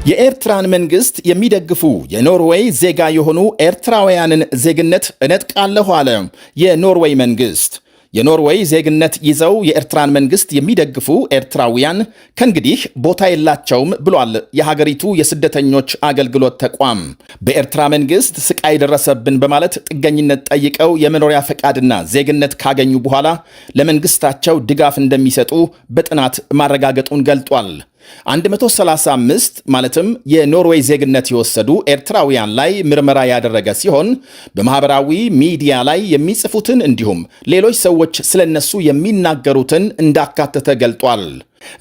የኤርትራን መንግስት የሚደግፉ የኖርዌይ ዜጋ የሆኑ ኤርትራውያንን ዜግነት እነጥቃለሁ አለ የኖርዌይ መንግስት። የኖርዌይ ዜግነት ይዘው የኤርትራን መንግስት የሚደግፉ ኤርትራውያን ከእንግዲህ ቦታ የላቸውም ብሏል የሀገሪቱ የስደተኞች አገልግሎት ተቋም። በኤርትራ መንግስት ስቃይ ደረሰብን በማለት ጥገኝነት ጠይቀው የመኖሪያ ፈቃድና ዜግነት ካገኙ በኋላ ለመንግስታቸው ድጋፍ እንደሚሰጡ በጥናት ማረጋገጡን ገልጧል። 135 ማለትም የኖርዌይ ዜግነት የወሰዱ ኤርትራውያን ላይ ምርመራ ያደረገ ሲሆን፣ በማኅበራዊ ሚዲያ ላይ የሚጽፉትን እንዲሁም ሌሎች ሰዎች ስለነሱ የሚናገሩትን እንዳካተተ ገልጧል።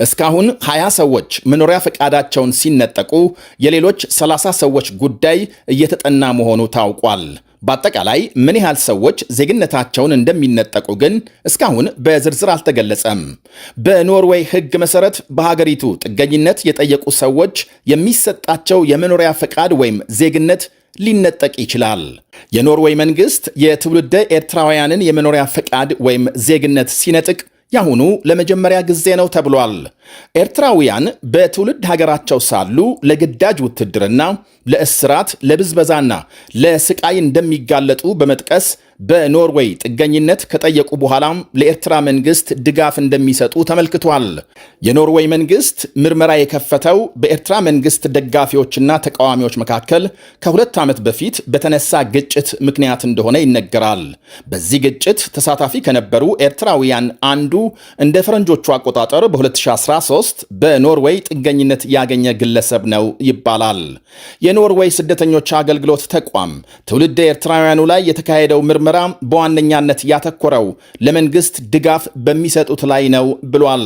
እስካሁን 20 ሰዎች መኖሪያ ፈቃዳቸውን ሲነጠቁ የሌሎች 30 ሰዎች ጉዳይ እየተጠና መሆኑ ታውቋል። በአጠቃላይ ምን ያህል ሰዎች ዜግነታቸውን እንደሚነጠቁ ግን እስካሁን በዝርዝር አልተገለጸም። በኖርዌይ ሕግ መሰረት በሀገሪቱ ጥገኝነት የጠየቁ ሰዎች የሚሰጣቸው የመኖሪያ ፈቃድ ወይም ዜግነት ሊነጠቅ ይችላል። የኖርዌይ መንግስት የትውልደ ኤርትራውያንን የመኖሪያ ፈቃድ ወይም ዜግነት ሲነጥቅ ያሁኑ ለመጀመሪያ ጊዜ ነው ተብሏል። ኤርትራውያን በትውልድ ሀገራቸው ሳሉ ለግዳጅ ውትድርና፣ ለእስራት፣ ለብዝበዛና ለስቃይ እንደሚጋለጡ በመጥቀስ በኖርዌይ ጥገኝነት ከጠየቁ በኋላም ለኤርትራ መንግስት ድጋፍ እንደሚሰጡ ተመልክቷል። የኖርዌይ መንግስት ምርመራ የከፈተው በኤርትራ መንግስት ደጋፊዎችና ተቃዋሚዎች መካከል ከ2 ዓመት በፊት በተነሳ ግጭት ምክንያት እንደሆነ ይነገራል። በዚህ ግጭት ተሳታፊ ከነበሩ ኤርትራውያን አንዱ እንደ ፈረንጆቹ አቆጣጠር በ2013 በኖርዌይ ጥገኝነት ያገኘ ግለሰብ ነው ይባላል። የኖርዌይ ስደተኞች አገልግሎት ተቋም ትውልደ ኤርትራውያኑ ላይ የተካሄደው ምርመራ በዋነኛነት ያተኮረው ለመንግስት ድጋፍ በሚሰጡት ላይ ነው ብሏል።